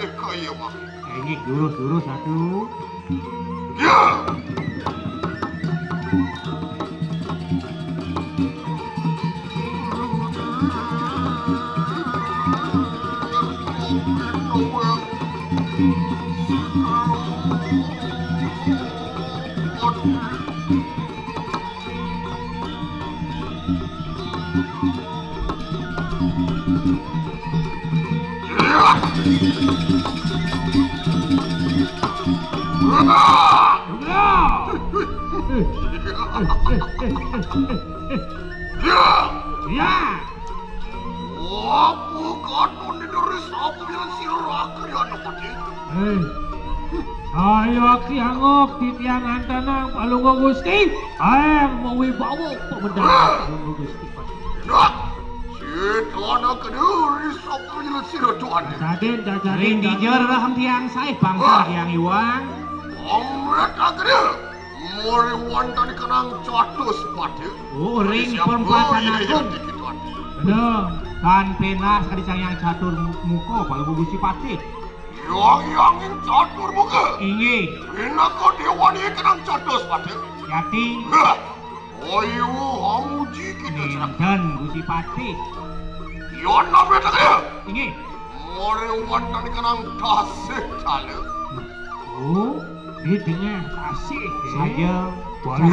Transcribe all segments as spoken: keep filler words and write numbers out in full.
Kaya mah. Inggih, lurus, lurus, satu. Ya. Ya. Apa katon dideri sapi sira kalian pati? Eh, saya kiangok titiang antanang Palungguh Gusti. Aeng mawibawa pamedal Palungguh Gusti. Nah, sitana keduri sapi sira tuan. Jajarin, jajarin. Ring dija rahang tiang sae pangkal tiang iwang. Pamrata keduri. Mori wonten kenang catus pati. Oh, ring perempatan agung. Bener. Tan penah sekali sang yang catur muka, Palungguh Gusti Patih. Yang yang ing catur muka. Inggih. Pinaka dewane kenang catus pati. Yati. Hah. Ayo, hamuji kita serak. Enten, Gusti Patih. Yon nabe tak ya? Inggih. Mori wonten kenang tasih cale. Oh, di tengah tasih, eh. Saja. Boleh.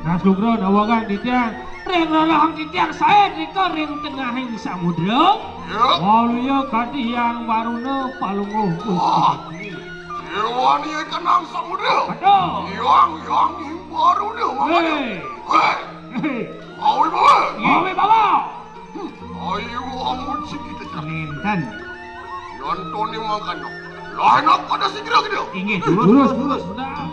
Nah, sugra nawangan titiang. Ring rerehang titiang sae nika ring tengahing samudra. Ya. Waluya kadi Hyang Waruna Palungguh Gusti. Wah. Dewane kenang samudra. Betul. Hyang, Hyang Waruna mamaya. Hei. Hei. Hei. Awi bawa. Awi bawa. Ayo, amun sing kita cerah. Nenten. Yontoni mangkano. Lah, enak pada segera gitu. Inggih, lurus, lurus, lurus. Lurus.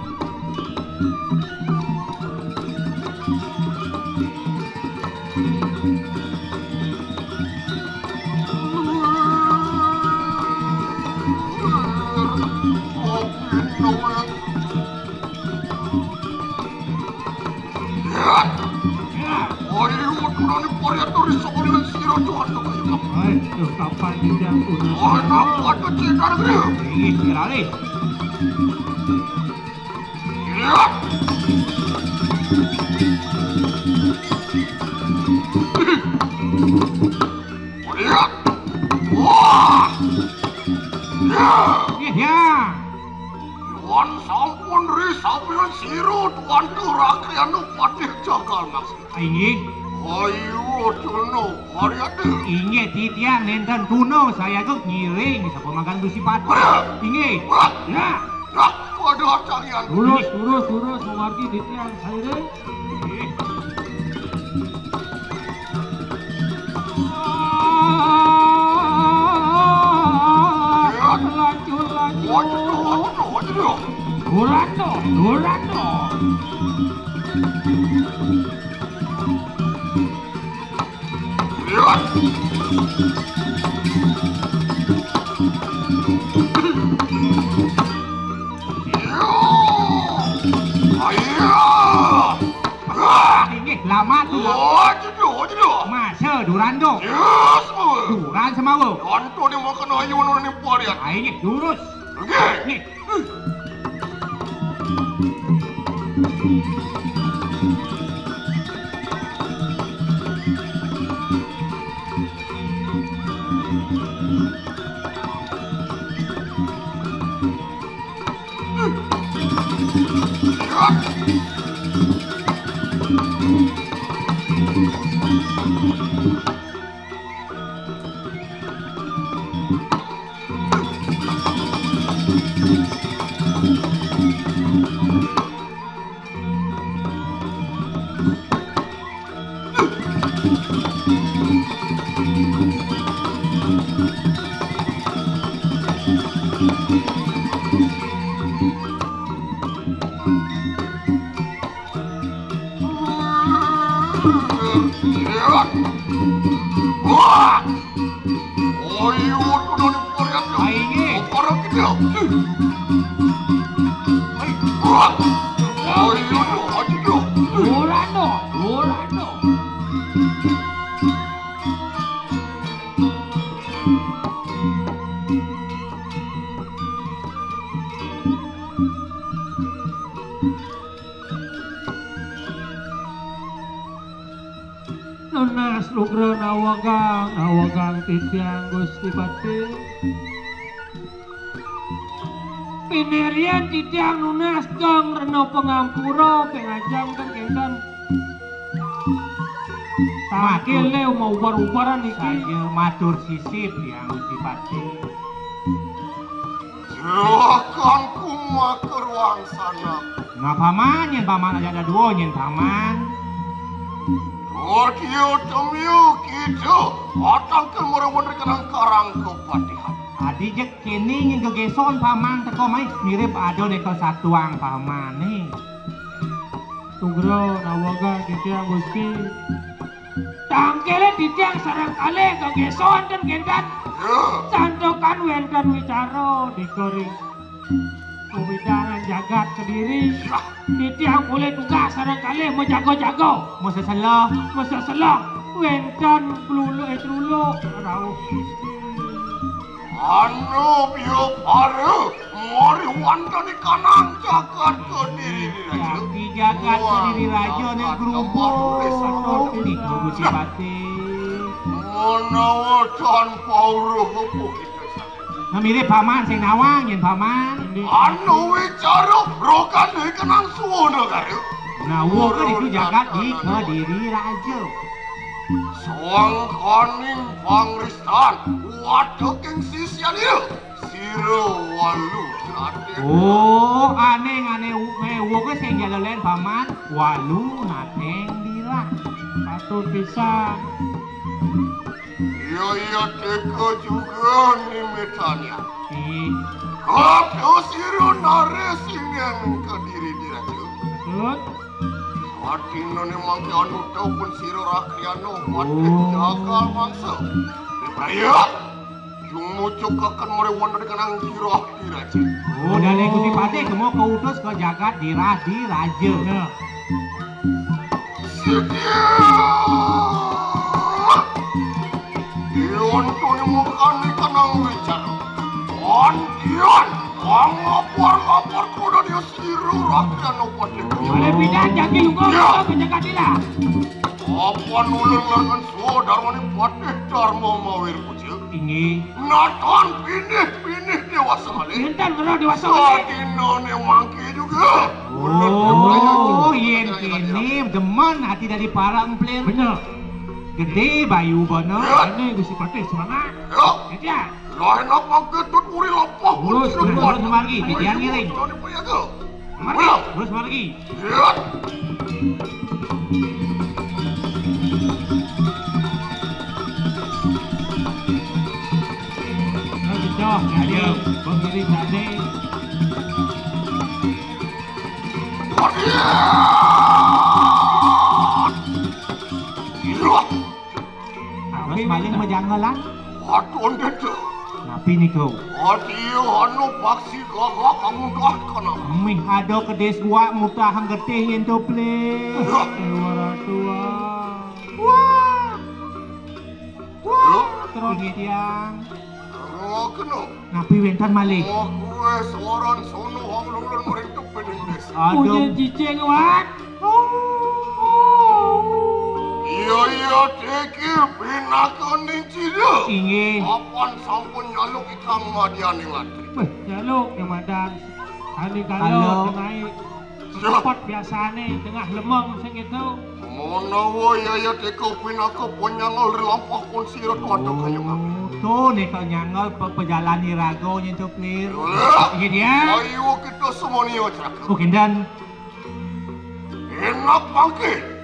Ayo, turun di porian, turun di sekolah, siro, Tuhan, Tuhan, Tuhan. Hai, tuh, kapan tidak pun. Oh, enak, ada cedar, gitu. Ih, beralih. Iya. Iya. Wah. Iya. Iya, ya. Wan sampun ri sampeyan sira tuanku Rakriana Patih Jagal Maksud. Inggih. Ayo, Tuna, Haryadi. Inggih, titiang nenten Tuna, saya tuh ngiring, sapa mangkan Gusti Patih. Ayo. Inggih. Wah. Ya. Nah, pada acangian. Lurus, lurus, lurus, mamargi titiang, saya. Laju, laju. Durando, Durando. Inggih, lama tuh. Oh, jeduh, jeduh. Masa Durando. Yes, Bu. Duran semawa. Nonton yang makan ayu, nonton yang parian. Ah, inggih, lurus. Inggih. Inggih. Wah! Ayo, tuh dari Korea tuh. Ayo, parah gitu ya. Hai. Wah! Ayo, tuh, ayo, tuh. Ora, tuh. Ora, tuh. Nunas lugra nawegang, nawegang titiang Gusti Patih. Pinirian titiang nunas geng rena pangampura, pengajeng ten kenten. Tangkil le maubar-ubaran niki. Saja matur sisip tiang Gusti Patih. Juragan kumaker wangsana. Nah, Paman, nyen Paman aja ada dua, nyen Paman. Dodio temiu kita, patangkil marawan rekenang karang kepatihan. Adi jek kene nyen gegeson Paman teko mai mirip ada neka satuang Paman nih. Sugra nawaga titiang Gusti. Tangkile titiang sareng kalih gegeson ten kenten. Ya. Santukan wenten wicara dika ring wewidangan jagat Kediri. Ya. Titiang polih tugas sareng kalih majaga-jaga. Maseselah. Maseselah. Wenten blulu, eh, trulu. Rauh. Anu biopara mari wantani kanang jagat Kediri Raja. Tapi jagat Kediri Raja ne grubuk. Nika Gusti Patih. Menawa tanpa uruh apa kita. Nah, mirip Paman sing nawang, yen Paman. Anu wicara rokan dewe kenang suwono karo. Nah, wo kan itu jagat di Kediri Raja. Sawangkaning pangristan, waduh king sisian iya. Sira walu raden. Oh, aneh, aneh, me, wo ke sing jalelen Paman, walu nateng dirah. Patut pisan. Iya, iya, teka juga nimitanya. Ih. Kata sira nare sing yang Kediri Raja. Patut. Adinane mangke anu tau pun sira Rakriano, waduh, oh, jagal mangsa. Praya, jumucukaken mari wonten kanang sira Raja. Oh, dane Gusti Patih kemo kautus ke jagat Dirah Diraja. Ya. Sidya. Diuntuni mukane kanang wicara. Andian, ngapar-ngapar kuda dia siru rakyat nopo dek. Oleh pidan jagi lunga, ya, ke jagat Dirah. Apa nulun langan swadarmane Patih Darma Mawir Puja? Inggih. Natan pinih-pinih dewasa malih. Enten ngeroh dewasa malih. Sadinane mangke juga. Oh, yen kene demen ati dadi para emplir. Bener. Gede bayu bana. Ya. Ane Gusti Patih semangat. Ya. Gede. Lah enak mangke tut uri lapah. Terus, terus, terus margi, titiang ngiring. Margi, terus margi. Ya. Ayo, ayo, bang ngiring tadi. Terus malih majangelan. Waduh, Ndéta. Napi nika? Ati anu paksi gagak kamudah kana. Mih ada kedis guak mutahang getih yen to, Pli. Ya. Dewa Ratu, ah. Wah. Wah, ya. Terus tiang. Oh, kena. Napi wénten malih? Oh, kuwe suaran sono wong lulun merintuk pening desa. Aduh. Punya cicing, Wan. Iya, iya, diki pinaka ning cida. Inggih. Apan sampun nyaluk ikang madyaning latri. Weh, nyaluk ya madan. Ani kalau. Kalau. Naik. Siap. Tempat biasane tengah lemeng sing itu. Menawa Yaya Teka pinaka penyangel lampah pun sira tuan kaya mami. Oh, to nika nyangel pe-, pejalan iraga nyentuh pelir. Iya, lah. Iya, dia. Ayo kita semuanya, Caka. Oh, kindan. Enak mangke.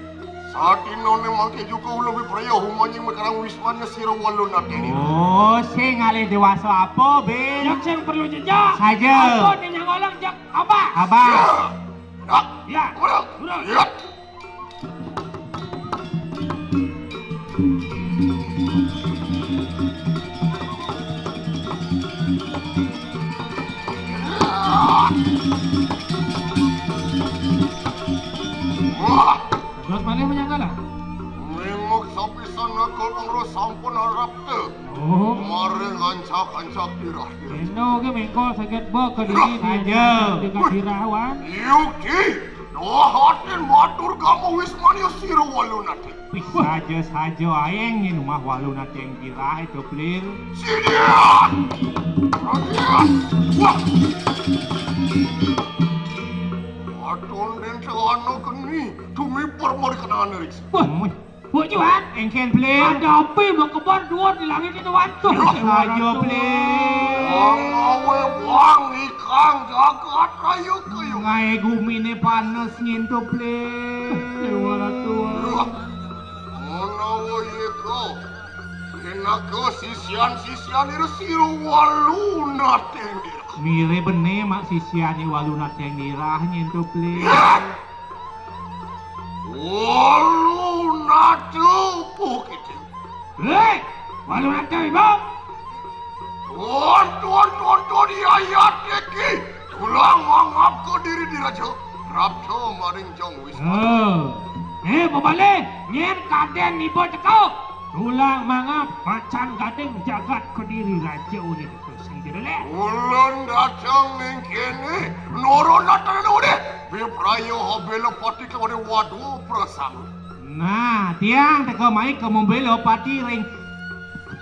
Sadinane mangke juga ulun wipraya humanying mekarang wismanya sira walun nadiri. Oh, sing alih dewasa apa, Bin? Yang sing perlu jejak. Saja. Apa nih yang ngolang jak apa? Apa? Ya. Nak. Ya. Mana? Udah. Ya. Wah. Terus malih menyangkala. Mengok sapisan nakal pengro sampun harap te. Oh. Maring ancak-ancak dirah. Endo ke mengko saged ba kediri. Aja. Dekat dirawan. Yuki. Wah, atin matur kamu Wismania sira Walunateng. Wih, saja-saja aeng yen umah Walunateng girah itu, Plir. Sidian! Radian! Wah! Aton den celana keni, tumiper mari kenane riksi. Wah, wih. Buk juat. Engken, Plir. Ada api makebar dua di langit itu, Wan. Tuh, saja, Plir. Wong awe wong ikang jagat rayu kayu. Ngae gumine panes ngintu, Plir. Dewa Ratu. Menawa yeka, pinaka sisian-sisian ira sira Walunateng dirah. Mire bene mak sisiane Walunateng dirah ngintu, Plir. Walunateng puh kiti. Hei, Walunateng ibu. Tuan, tuan, tuan, tuan, iya, iya, teki. Tulang mangap ke diri diraja. Rapto maring jong wis. Oh. Eh, bebale, nyen kaden ibu cekau. Tulang mangap macan gading jagat kediri raja ulih. Ulun dateng ning kene, nurun dateng deh. Bipraya habela pati kawani wadu prasama. Nah, tiang teka mai ke membela pati ring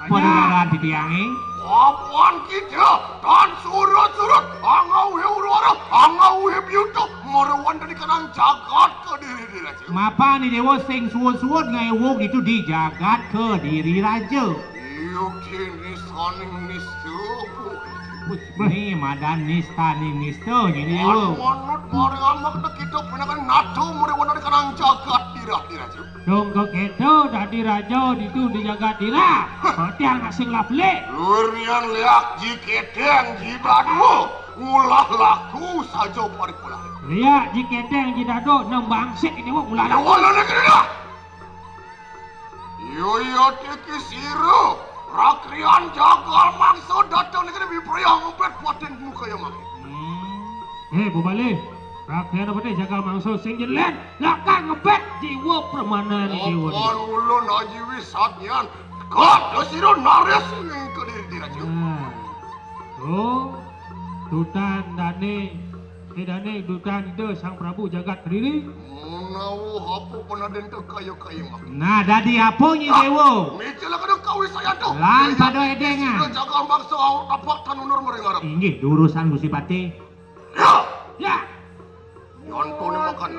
padugaran di tiang, eh. Apuan kita, tan surut-surut, angau he urwara, angau he biutu, meruan dari kanang jagat kediri diraja. Mapan ni dewa sing suud-suud ngae wong itu di jagat kediri raja. Yukti nisaning nista. Ni madan nistaning nista nyini dewa. Manut mari amak kita penakan natu mari wana kanang jagat dirah diraja. Dong ke kita dadi raja ditu di jagat dirah. Patiang nak sing lap lek. Lurian liak ji keteng ji dadua. Ulah laku saja paripulah. Liak ji keteng ji dadua nang bangsit ini wong ulah laku. Wala negeri dah. Yo, yo, tiki sira, rakrian jagal mangsa dateng negeri bipraya ngebet patin muka yang mangke. Hmm. Eh, bebale, rakrian apa teh jagal mangsa sing jelen, lakar ngebet jiwa permanen jiwa. Apan ulun Haji Wisatnyan, kada sira naris ning kediri diraja. Nah. Oh, tutan dane, eh, dane tutan ida Sang Prabu jagat kediri. Menawa apa panaden teh kaya-kaya mak. Nah, dadi apa nyi dewa? Micil kada kawi saya tu. Lan pada edengan. Sira jaga mangsa awak tapak tan undur mari ngarep. Inggih, durusan Gusti Patih. Ya. Ya. Nyontoni makan.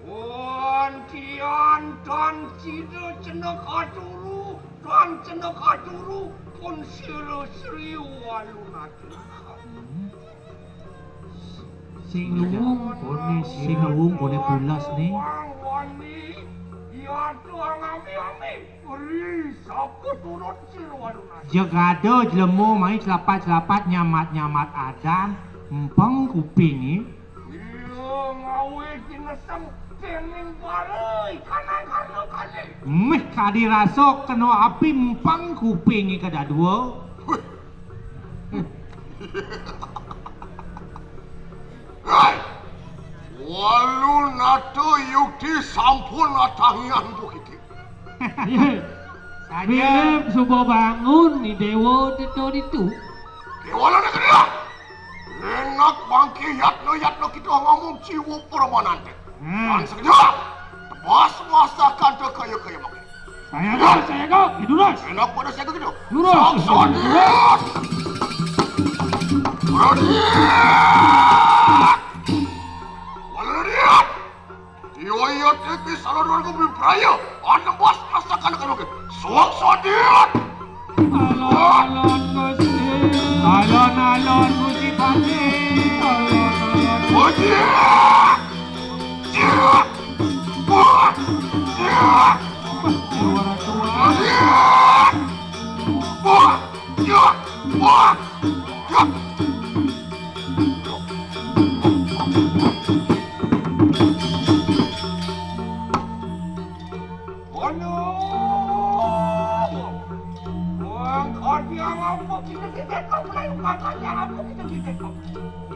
Wan tian tan sida ceneka turu, tan ceneka turu pun sira sriu alun-alun. Sing luwung kone, sing luwung kone pulas ne. Wani, ya tuang ami-ami, ri sapa turun sira alun-alun. Jegada jelema mai celapat-celapat nyamat-nyamat adan, empeng kupinge. Iya, ngawe ginesem dening balai kanang karna kali. Meh kadi rasa kena api empang kupinge kadadua. Hei! Walu nata yukti sampun atangian bukiti. Saja. Philip suba bangun ni dewa ditu ditu. Kewala negeri lah. Enak bangke yatno-yatno kita ngomong jiwa permanen teh. Hmm. Kan sekejap. Tebas masakan teh kaya-kaya makin. Saya go, saya go. Lurus. Enak pada saya gitu. Lurus. Sok, sok. Lurus. Berani. Berani. Iyo, iyo, tiki salon warga bibraya. Ana bos masakan kami ke. Suak sodit. Alon-alon Gusti. Alon-alon Gusti Patih. Alon-alon. Gusti. Jiak. Buak. Jiak. Suara tua. Jiak. Buak. Jiak. Buak. Jiak.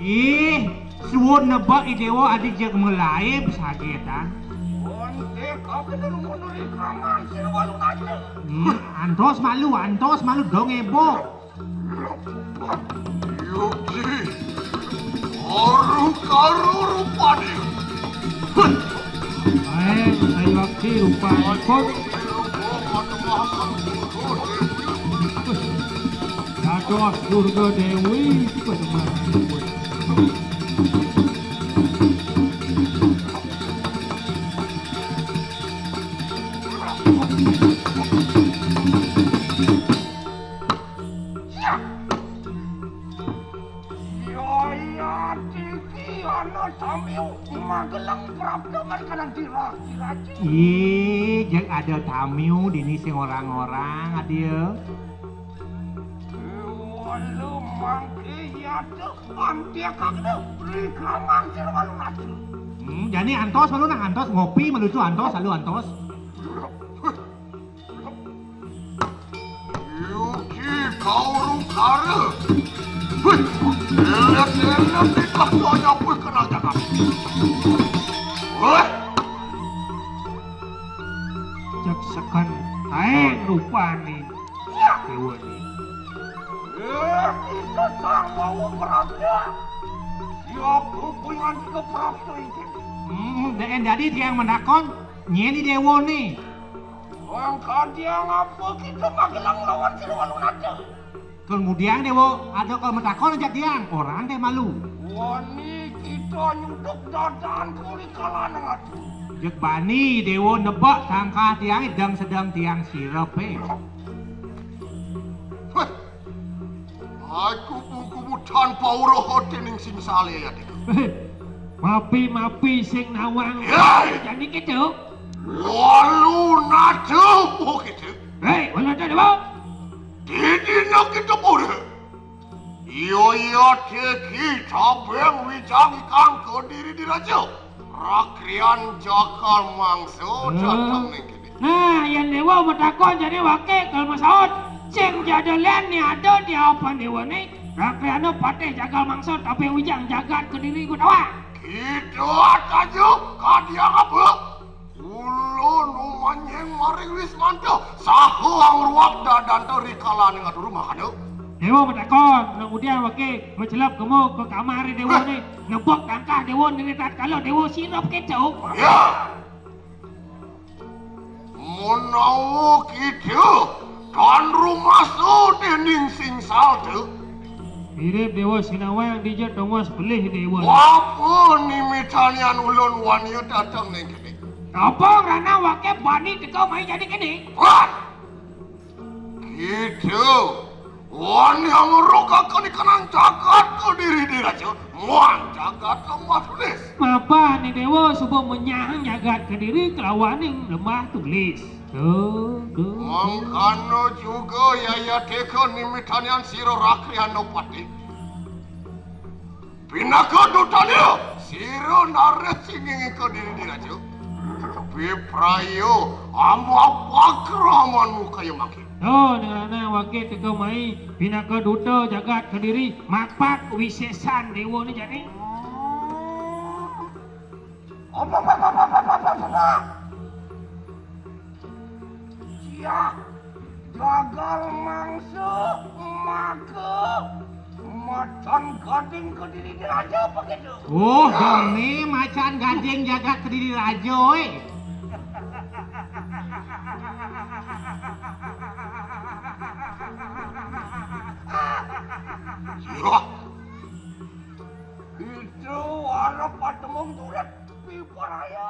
Ih, suwun nebak i dewa adi jeg melaib saja ta. Hmm, antos malu, antos malu dong ebo. Yuki, baru karu rupanya. Ae, saya wakti rupanya. Dados Durga Dewi, itu pada mah. Yaya tiki ana tamiu Magelang prapta markanan dira, diraja. Ih, jeung ada tamiu dini sing orang-orang, Adil. Walu mangke yata antiakakna rikamang sira walu ratu. Hmm, jani antos malu nah, antos ngopi malucu antos, salu antos. Yuki kauru kara. Wih, elet-elet di kakuanya pun kenal jagat. Wih. Cek seken taeng rupani. Dewa ni. Eh, kita sang mau berada. Siapa pun yang kita perasa ini. Hmm, dan jadi dia yang menakon, nyeni dewa ni. Orang kadiang apa kita Magelang lawan sira walu ratu? Kemudian dewa ada kalau menakon aja tiang, orang teh malu. Wani kita nyuduk dadan kuli kalanang atu. Jek bani dewa nebak tangkah tiang idang sedang tiang sirep eh. Heh. Aku buku tanpa uroh dening sing saleh ya, Dik. Mapi-mapi sing nawang. Ya. Jani gitu. Walu nada, oh gitu. Hei, walu nada, Dewa. Didina kita pura. Iyo iya teki tabeng wijang ikang kediri diraja. Rakrian jagal mangsa. Hmm. Datang ning kene. Nah, yang dewa matakon jani wake kalau masaut. Sing jada len ni ada di apan dewa ni. Rakriana patih jagal mangsa tabeng wijang jagat kediri gutawa. Kita tajuk kadiang apa? Ulun umanyeng maring Wismanta, saha angruak dadanta rikalaning atur makana. Dewa matakon, nang udian wake macelep kemo ke kamar dewa ni. Nebak tangkah dewa ni tatkala dewa sirep keto. Ya. Menawa kita tan rumasa dening sing salda. Mirip dewa sinawang dija tongos pelih dewa. Apa nimitanian ulun wani datang ning kene? Apa rana wake bani teka mai jadi kene? Wah! Gitu. Wani yang rukakan ikanang jagat kediri diraja. Muang jagat lemah tulis. Mapa ni dewa suba menyahang jagat kediri kelawaning lemah tulis. Tuh, tuh. Mangkana juga yaya teka nimitanian sira rakriana pati. Pinaka dutanya, sira nareh singing ika diri diraja. Piprayo, ama pakramanmu kaya mangkin. Oh, nang rana wake teka mai, pinaka duta jagat kediri, makpak wisesan dewa ni jani. Apa, apa, apa, apa, apa, apa, apa? Siah, gagal mangsa, maka macan gading kediri diraja begitu. Oh, ini macan gading jagat kediri raja, eh. Siah. Itu arep patemung turut piparaya.